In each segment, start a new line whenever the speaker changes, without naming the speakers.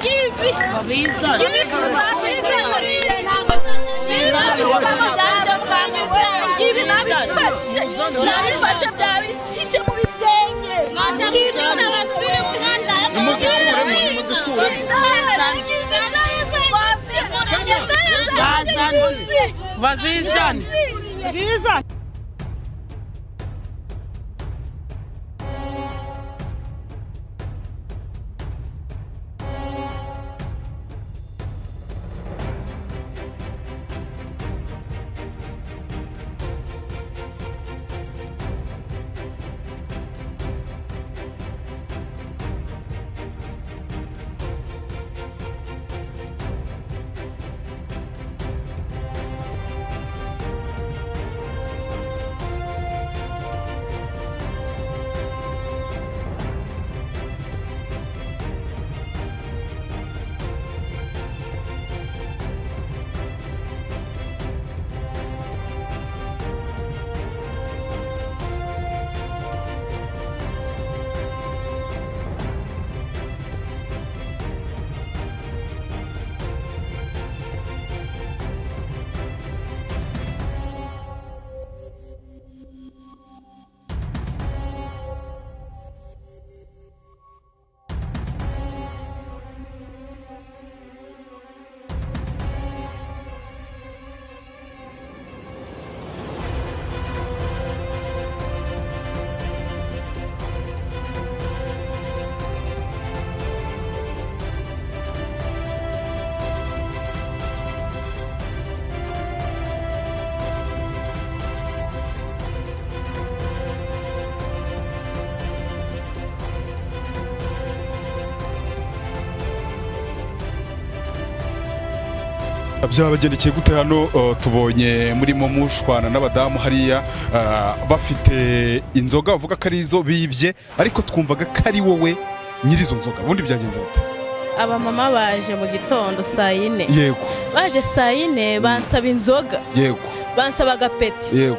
Ngibi ngibi nabifashe byabishishe mu bitenge.
Bazizane.
Byabagendekeye gute hano? Tubonye murimo mushwana n'abadamu hariya, bafite inzoga bavuga ko ari izo bibye, ariko twumvaga ko ari wowe nyiri izo nzoga. Ubundi byagenze bite?
Abamama baje mu gitondo saa yine.
Yego.
Baje saa yine bansaba inzoga.
Yego.
Bansaba agapeti.
Yego.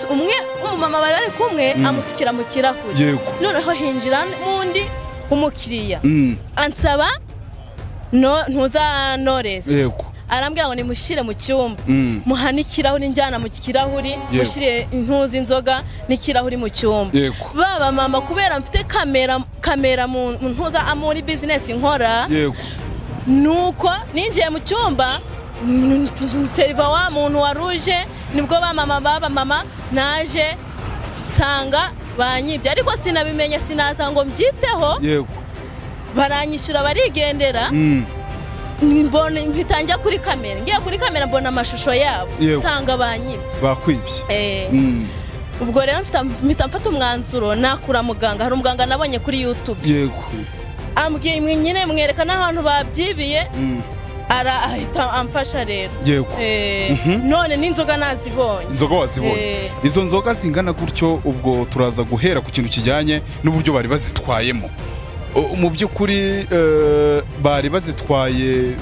Umwe umumama bari bari kumwe amusukira mu kirahuri.
Yego.
Noneho hinjira mundi umukiriya ansaba no ntuza Knowless.
Yego.
Arambwira ngo nimushyire mu cyumba, muhane ikirahuri, njyana mu kirahuri, mushyire intuzi inzoga n'ikirahuri mu cyumba. Baba mama kubera mfite kamera mu ntuza muri business nkora.
Yego.
Nuko ninjiye mu cyumba seriva wa muntu waruje, nibwo ba mama baba mama naje nsanga banyibye, ariko sinabimenye, sinaza ngo mbyiteho.
Yego.
Baranyishyura barigendera. Mbona mpita kuri kamera, ngiye kuri kamera mbona amashusho yabo nsanga banyibye,
bakwibye.
Ubwo rero mpita mfata umwanzuro nakura muganga. Hari umuganga nabonye kuri YouTube.
Yego.
Ambwiye nyine mwereka n'ahantu babyibiye, ahita amfasha rero.
Yego.
None n'inzoga nazibonye.
Inzoga wazibonye. Izo nzoga zingana gutyo, ubwo turaza guhera ku kintu kijyanye n'uburyo bari bazitwayemo. Mu by'ukuri bari bazitwaye,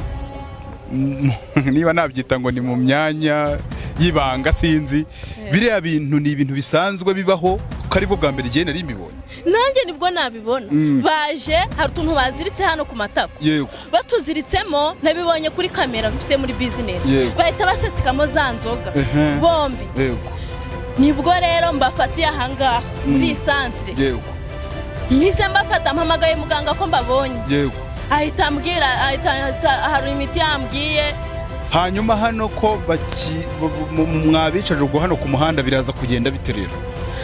niba nabyita ngo ni mu myanya y'ibanga sinzi. Biriya bintu ni ibintu bisanzwe bibaho, ko aribwo bwa mbere igihe nari mbibonye.
Nanjye nibwo nabibona. Baje hari utuntu baziritse hano ku matako.
Yego.
Batuziritsemo, nabibonye kuri kamera mfite muri business. Bahita basesekamo za nzoga bombi.
Yego.
Nibwo rero mbafatiye ahangaha muri centre.
Yego.
Mpise mbafata, mpamagaye muganga ko mbabonye.
Yego.
Ahita ambwira, ahita hari imiti yambwiye.
Hanyuma hano ko mwabicaje ubwo hano ku muhanda biraza kugenda bite rero?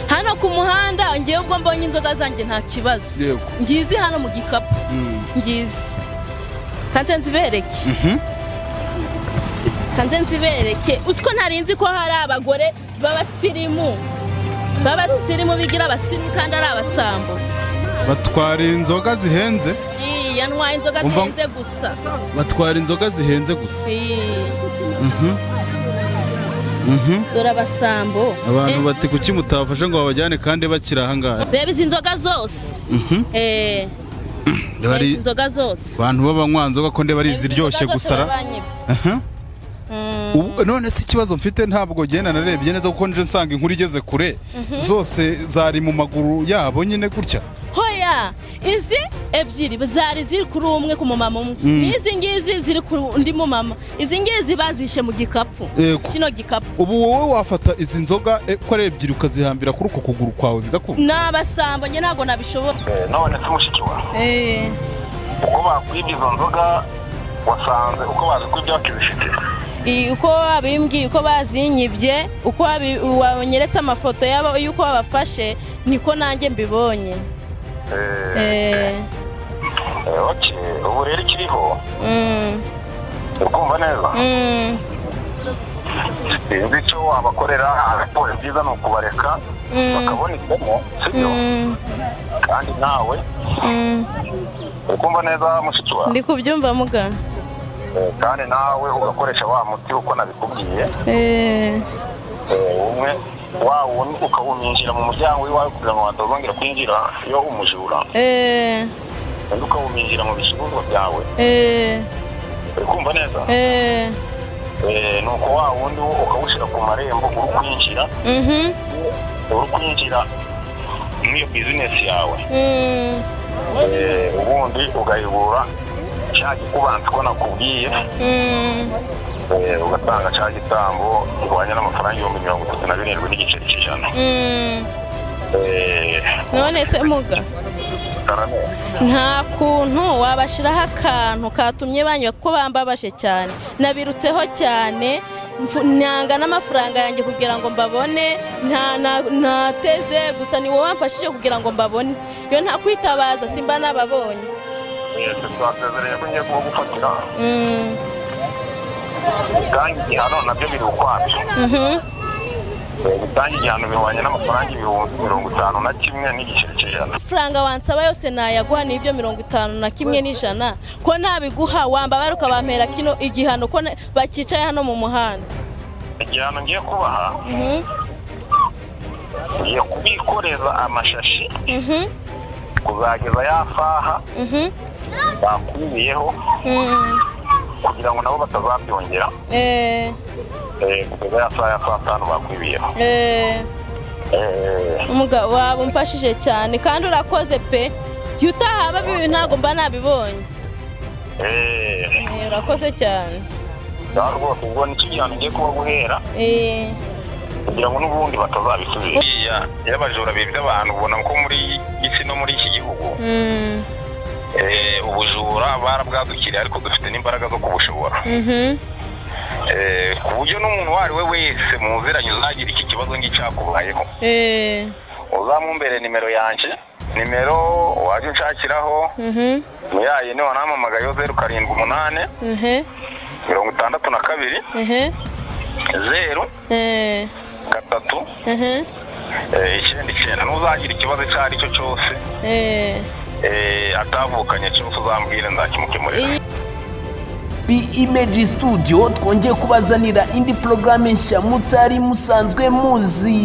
Hano ku muhanda ngiye ubwo mbonye inzoga zanjye nta kibazo.
Yego.
Ngizi hano mu gikapu. Ngizi. Kanze nzibereke. Kanze nzibereke. Uziko ntarinzi ko hari abagore b'abasirimu. B'abasirimu bigira abasirimu kandi ari abasambo.
Batwara inzoga zihenze?
Iya, ntwaye inzoga zihenze gusa.
Batwara inzoga zihenze gusa.
Dore abasambo.
Abantu bati kuki mutafashe ngo babajyane kandi bakiri aha ngaha?
Reba izi nzoga zose. Reba inzoga zose.
Abantu b'abanywa nzoga ko ndeba ari iziryoshye gusa. None se ikibazo mfite ntabwo genda narebye neza kuko nje nsanga inkuru igeze kure. Zose zari mu maguru yabo nyine gutya.
Hoya. Oya, izi ebyiri zari ziri kuri umwe, ku mumama umwe, n'izi ngizi ziri ku undi mumama. Izi ngizi bazishe mu gikapu.
Yego.
Kino gikapu.
Ubu wowe wafata izi nzoga ko ari ebyiri, ukazihambira kuri uko kuguru kwawe bigakunda?
Ni abasambo, njye ntabwo nabishobora.
None se mushiki wawe, uko bakwibye izo nzoga, wasanze uko bazikwibye bakizifite?
Uko babimbwiye, uko bazinyibye, uko wanyeretse amafoto yabo y'uko babafashe, niko nanjye mbibonye.
Okay, ubu rero ikiriho, uri kumva neza?
Mm.
Sinzi icyo wabakorera, ariko ibyiza ni ukubareka bakabona isomo, sibyo?
Mm.
Kandi nawe, uri kumva neza, mushiki wawe?
Ndi kubyumva, muga.
Kandi nawe ugakoresha wa muti uko nabikubwiye. Umwe wa wundi ukawuminjira mu muryango w'iwawe kugira ngo batazongera kwinjira iyo umujura, undi ukawuminjira mu bicuruzwa byawe. Uri kumva neza?
Eh.
Nuko wa wundi wo ukawushyira ku marembo uri kwinjira, uri kwinjira muri iyo bizinesi yawe. Ubundi ugahigura cya gikubanza uko nakubwiye. Ugatanga cya gitambo gihwanye n'amafaranga 37,000 n'igiceri cy'ijana.
None se muga,
Karame.
nta kuntu wabashyiraho akantu katumye banywa, kuko bambabaje cyane, nabirutseho cyane, nanga n'amafaranga yanjye kugira ngo mbabone, ntateze gusa, ni wowe wamfashije kugira ngo mbabone. Iyo nta kwitabaza simba nababonye.
Twasezeranye ko ngiye kubagufatira. Gutanga igihano nabyo biri ukwabyo. Gutanga igihano bihwanye n'amafaranga 51,000 n'igiceri cy'ijana.
Amafaranga wansaba yose nayaguha, n'ibyo 51 n'ijana ko nabiguha, wambabara ukabampera kino igihano ko bakicaye hano mu muhanda.
Igihano ngiye kubaha, ngiye kubikoreza amashashi kuzageza ya saha bakwibiyeho, kugira ngo nabo batazabyongera. Kugeza ya saha ya saa 5 bakwibiyeho.
Umugabo waba umfashije cyane kandi urakoze pe. Iyo utahaba bibi ntabwo mba nabibonye. Urakoze cyane.
Ngaho rwose ubwo nicyo gihano ngiye kuba guhera kugira ngo n'ubundi batazabisubira. Iya, iyo abajura bibye abantu, ubona ko muri isi no muri iki gihugu ubujura barabwadukiriye, ariko dufite n'imbaraga zo kubushobora. Ku buryo n'umuntu uwo ari we wese muziranye uzagira iki kibazo ng'icyakubayeho, uzamumbere nimero yanjye, nimero wajya unshakiraho ni yayi wanampamagayeho: 078 62 0 3 99. N'uzagira ikibazo icyo ari cyo cyose atavukanye cyose, uzambwire nzakimukemurira.
B Image Studio twongeye kubazanira indi porogaramu nshya mutari musanzwe muzi.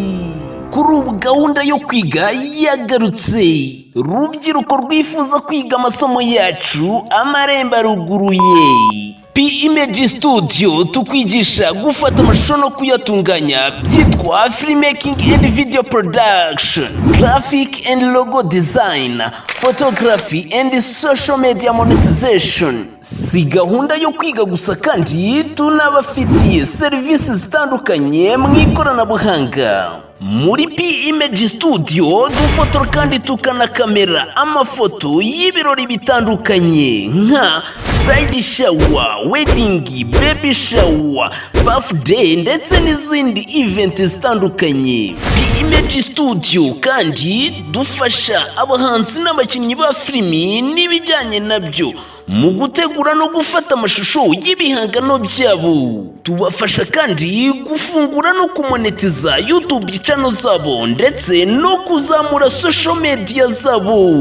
Kuri ubu gahunda yo kwiga yagarutse. Rubyiruko rwifuza kwiga amasomo yacu, amarembo aruguruye. P Image Studio tukwigisha gufata amashusho no kuyatunganya, byitwa filmmaking and video production, graphic and logo design, photography and social media monetization. Si gahunda yo kwiga gusa kandi, tunabafitiye serivisi zitandukanye mu ikoranabuhanga. Muri P Image Studio dufotora kandi tukanakamera amafoto y'ibirori bitandukanye nka bride shower, wedding, baby shower, birthday ndetse n'izindi event zitandukanye. P Image Studio kandi dufasha abahanzi n'abakinnyi ba filimi n'ibijyanye nabyo mu gutegura no gufata amashusho y'ibihangano byabo. Tubafasha kandi gufungura no kumonetiza YouTube channel zabo ndetse no kuzamura social media zabo.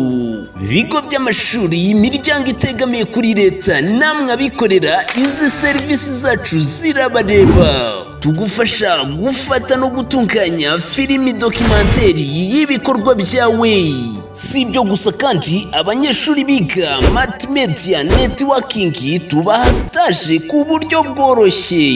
Ibigo by'amashuri, imiryango itegamiye kuri leta namwe abikorera, izi serivisi zacu zirabareba. Tugufasha gufata no gutunganya filimi documentary y'ibikorwa byawe. Si ibyo gusa kandi, abanyeshuri biga multimedia networking tubaha stage ku buryo bworoshye.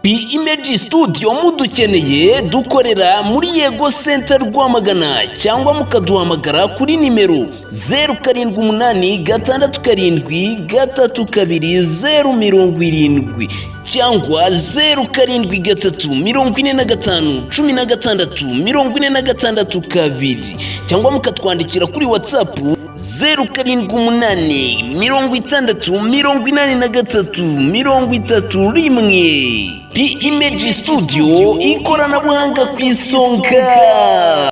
P Image Studio mudukeneye, dukorera muri Yego Center Rwamagana, cyangwa mukaduhamagara kuri nimero 0786732070 cyangwa 0734516462, cyangwa mukatwandikira kuri WhatsApp 0786083301. P Image Studio, ikoranabuhanga ku isonga.